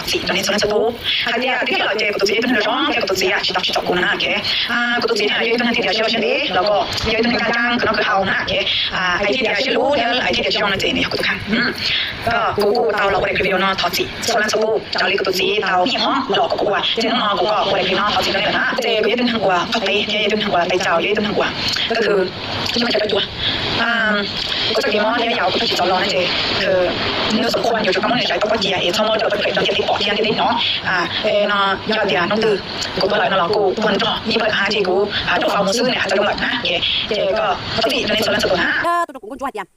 txim rau nej txhua leej txhua tus hais tias tiag los ces kuv tus txiv yog ib tug neeg zoo, thiab kuv tus txiv tsis tau tsis txom kuv na ces kuv tus txiv ne yog ib tug neeg tiag tiag siab siab ntev los kom yog ib tug neeg ncaj ncees, kuv noj kuv haus na ces hais tias tiag tias siab luv thiab hais tias tiag tias tsis zoo no ces nws yog kuv tus kheej. Koj, kuv kuj tau los ua daim clip video no thov txim txhua leej txhua tus raws li kuv tus txiv tau nyiam hmov los kom kuv ua. Ces hnub no kuv kom ua daim clip no thov txim rau nej lawm na. Ces kuv yog ib tug neeg uas phob teb, yog ib tug neeg uas teb tsaus, yog ib tug neeg uas koj kws tsis muaj chaw rau cua. Kuv txoj kev mob thiab yog kuv txoj kev txom los no ces nws xum khuam yuav tsum koj muab nws zais tau pob cia es txhob muab cov tawb phem rau ntiaj teb pom thiab ntiaj teb hnov. No yog tias hnub twg kuv tuag lawm no los kuj tuag nrog ib pawg ha ces kuv rau faus mus xwb nws haj txawv zoo lawm na. Ces koj thov txim rau nej txhua leej txhua tus na. Tuaj rau kuv nkauj ntsuab hais tias,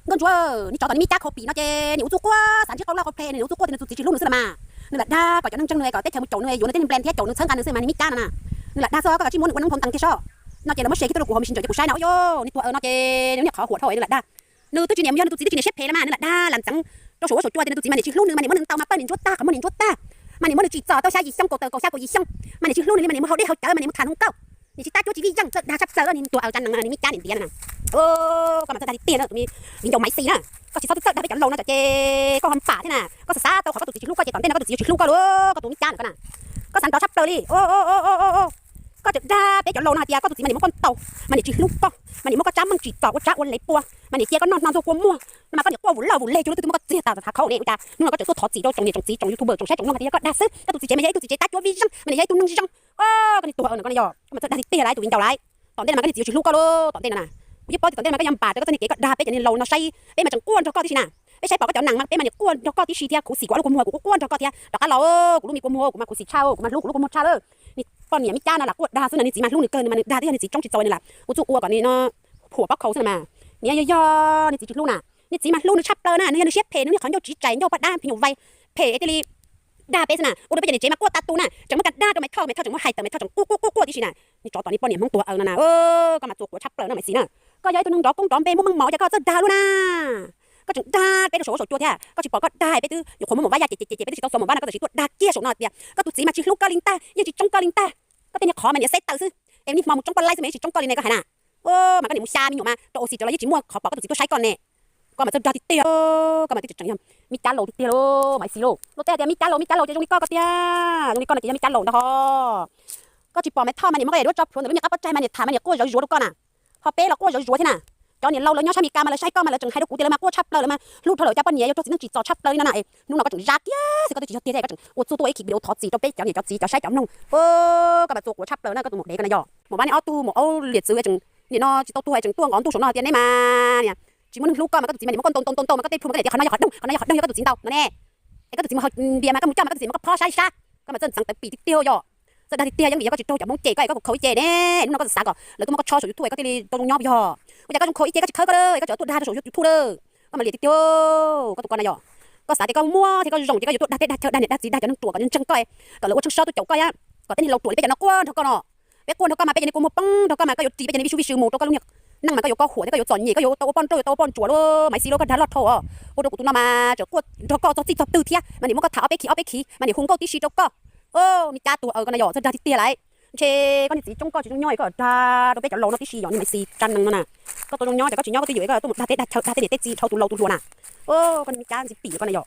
nkauj ntsuab, niag tsov tom niag Mib Cab khaus pim no ces niag ua txuj quaj xav ntsib qau laj qau phem, niag ua txuj quaj tias nws tus txiv tsis hlub nws xwb los mas. Nws lam dag kom cov neeg ntseeg nws kom teb chaws mus caum nws yuav nws tej neeg plan thiab caum nws txhawb nqa nws xwb mas niag Mib Cab no na. Nws lam dag xwb koj kav tsij muab nws ua noob nphoo nkees kiag sob. No ces lawv muab share kiag tuaj rau kuv hauv messenger ces kuv saib no, ub yog niag tuag no ces nws niag qhov huam dhau nws lam dag. Nws twb tsis niam yog nws tus txiv twb tsis niam siab phem li mas nws lam dag lam txeev rau saum huab saum cua tias nws tus txiv mas niam tsis hlub nws mas niam muab nws ntaus mas pawg niam ntsuab tag, qhov muag niam ntsuab tag, mas niam muab nws tsim txom tau xya yim xyoo, kaum tawm kaum xya kaum yim xyoo, mas niam tsis hlub nws li mas niam mus haus dej haus cawv mas niam mus tham hluas nkauj, niam tsis tab cuab tsis vij yeej, txawj dag tshaj plaws niag tuag aws tsa nees niag Mib Cab niam ntiav no. Koj mas txawj dag tiag tiag na tus viv ncaus Maiv Xis na. Koj tsis txhob txawj dag peb cov laus no ces koj ho npam thiab na. Koj xav xav tau qhov koj tus txiv tsis hlub koj ces tom ntej no koj tus txiv yuav tsis hlub koj lawm, koj tus Mib Cab no koj na. Koj xav nrov tshaj plaws li. Koj tseem dag peb cov laus no hais tias koj tus txiv mas niam muab koj ntaus, mas niam tsis hlub koj, mas niam muab koj tsab meej tsim txom ua tsab ua lev pua, mas niam cia koj noj hno ntxuag kua muag no mas koj niam quaj vus lawj vus leg cuag lub twg twb muab koj txiag tas hav khaub ne. Ua cas hnub no koj tseem tuaj thov txim rau tsoom niam tsoom txiv tsoom YouTuber tsoom saib tsoom mloog hais tias yog koj dag xwb, koj tus txiv tsev mas yog ib tug txiv tsev tab cuab vij yeej mas niam yog ib tug neeg zoo. Koj niag tuag aws no koj na yog, koj mas txawj dag tiag tiag lawm tus viv ncaus lawm. Tom ntej no mas koj niag txiv yuav tsis hlub koj lawm, tom ntej no na. Kuv yeej paub tias tom ntej no mas koj yuav npam rau koj txoj niag kev koj dag peb cov niag laus no saib, peb mas tseem quaj nrog koj tib si na. Peb saib pom koj cov nees mas peb mas niam quaj nrog koj tib si thiab khuv xim kuv ob lub kua muag, kuv quaj quaj nrog koj thiab. Rov qab los, kuv lub me kua muag, kuv mas khuv xim tshaj, kuv mas hlub kuv lub kua muag tshaj lawm. Niag poj niam Mib Cab no lam quaj dag xwb no, niag txiv mas hlub nws kawg, nws mas nws dag twb yog niag txiv tsoob tsis txaus nws lam ua txuj ua kom nws no phuam pob khaus xwb no mas. Niam yog yog niag txiv tsis hlub na, niag txiv mas hlub nws tshaj plaws na, nws yog nws siab phem, nws niag qhov ncauj tsiv tsais ncauj paj dab phim nyuj vais, phem thiaj li dag peb xwb na, ua rau peb cov niam tsev mas quaj tas tu na, tseem muab kas dag rau Maiv Thoj, Maiv Thoj tseem muab hais tawm, Maiv Thoj tseem quaj quaj quaj quaj tib si na. Niag tsov tom niag poj niam Hmoob tuag aws no na, koj mas txuas quav tshaj plaws no Maiv Xis na. Koj yog ib tug neeg nrov koob nrov npe muaj meej mom ua cas koj txawj dag lub na. Koj tseem dag peb rau saum huab saum cua thiab, koj tsis pom koj dag peb twb nyuam qhuav muab Mom Vab ya ces ces ces peb twb tsis tau xyuas Mom Vab no koj txawm siv tuaj dag kiag saum no tias koj tus txiv mas tsis hlub koj li ntag, yeej tsis tsoob koj li ntag. Koj tej niag qhov mas niam xeb tawm xwb, es niag hmo mus tsoob poj laib xwb mas yeej tsis tsoob koj li ne koj hais na. Mas koj niam mus xya me nyuam mas rau ua xis rau los yeej tsis muaj qhov pom koj tus txiv tuaj saib koj ne. Koj mas txawj dag tiag tiag, koj mas twb tseem yog Mib Cab laus tiag tiag lauj Maiv Xis lauj. Luag tej tias Mib Cab laus, Mib Cab laus ces zoo li koj ko tiag, zoo li koj no ces yog Mib Cab laus ntag ho. Koj tsis pom Maiv Thoj mas niam muab koj yam duab tso plhuav ntawm lub niag qab pob tsaig mas niam tham mas niam quaj zov zuav rau koj na. Ho peb los quaj zov zuav thiab na. Cov niam laus lawv nyob sab Mes Kas mas lawv saib koj mas lawv tseem hais rau kuv tias lawv mas quaj tshaj plaws, lawv mas hlub dhau lawm cov poj niam yuav raug txiv neej tsim txom tshaj plaws li no na. Hnub no koj tseem zaj kiag xwb, koj twb tsis yog tiag thiab, koj tseem ua txuj tuaj ib khib video thov txim rau peb cov niam cov txiv cov saib cov mloog. Koj mas txuas quav tshaj plaws na koj tus maum dev ko na yog. Maum Vab niag ob tug maum aub liam txwv tseem, nim no tsis tau tuag tseem tuaj nqov ntuj saum no hais tias neb mas niam tsis muaj neeg hlub koj mas koj tus txiv mas niam muab koj ntaus ntaus ntaus ntaus mas koj tej plhu mas koj niam tias qhov no yog qhov doog, qhov no yog qhov doog yog koj tus txiv ntaus no ne. Es koj tus txiv mus haus npias mas koj mus coj mas koj tus txiv muab koj phob sab ib sab. Koj mas txawj ntxeev tawv pim tiag tiag yom. Txawj dag tiag tiag, yeej vim yog koj tsis raug cov Hmoob cem koj es koj kuj khaus ib ce ne. Hnub no koj txawm xav kom lawv tuaj muab koj tshob saum YouTube koj thiaj li tau zoo nyob yog. Ua cas koj zoo khaus ib ce koj tsis khawb koj lawm, koj tseem tuaj dag rau saum YouTube lawm. Koj mas liam tiag tiag, koj tus ko na yom. Koj xav tias koj muaj thiab koj zoo ces koj yuav tuaj dag teb dag chaw dag niam dag txiv dag cov neeg ruam kom neeg ntseeg koj, kom lawv ua tsheej sob tuaj caum koj thiab kom tej niag laus ruam li peb cov no quaj nrog koj no. Peb quaj nrog koj mas peb cov niag kua muag poob nrog koj mas koj yuav ris peb cov niag vij sub vij sw mus rau koj lub niag neej mas koj yuav koj huam thiab koj yuav txom nyem, koj yuav tau ua poj nrauj yuav tau ua poj ntsuam lauj Maiv Xis lauj, koj dag loj dhau os. Ua rau kuv tus no mas tseem quaj nrog koj txog txij txog twg thiab mas niam muab koj tham ob peb khib ob peb khib mas niam hu nkauj tib si rau koj. Mib Cab tuag aws ko na yom, txawj dag tiag tiag lauj. Ntshe koj niag txiv tsoob koj tsis zoo nyob es koj dag rau peb cov laus no tib si yom, niag Maiv Xis tsa nees no na. Koj tau zoo nyob ces koj tsis nyob koj twb yuav ib koj tuaj mus dag teb dag chaw dag tej niam tej txiv dhau tus laus tus hluas na. Koj niag Mib Cab ntxim pim ko na yom.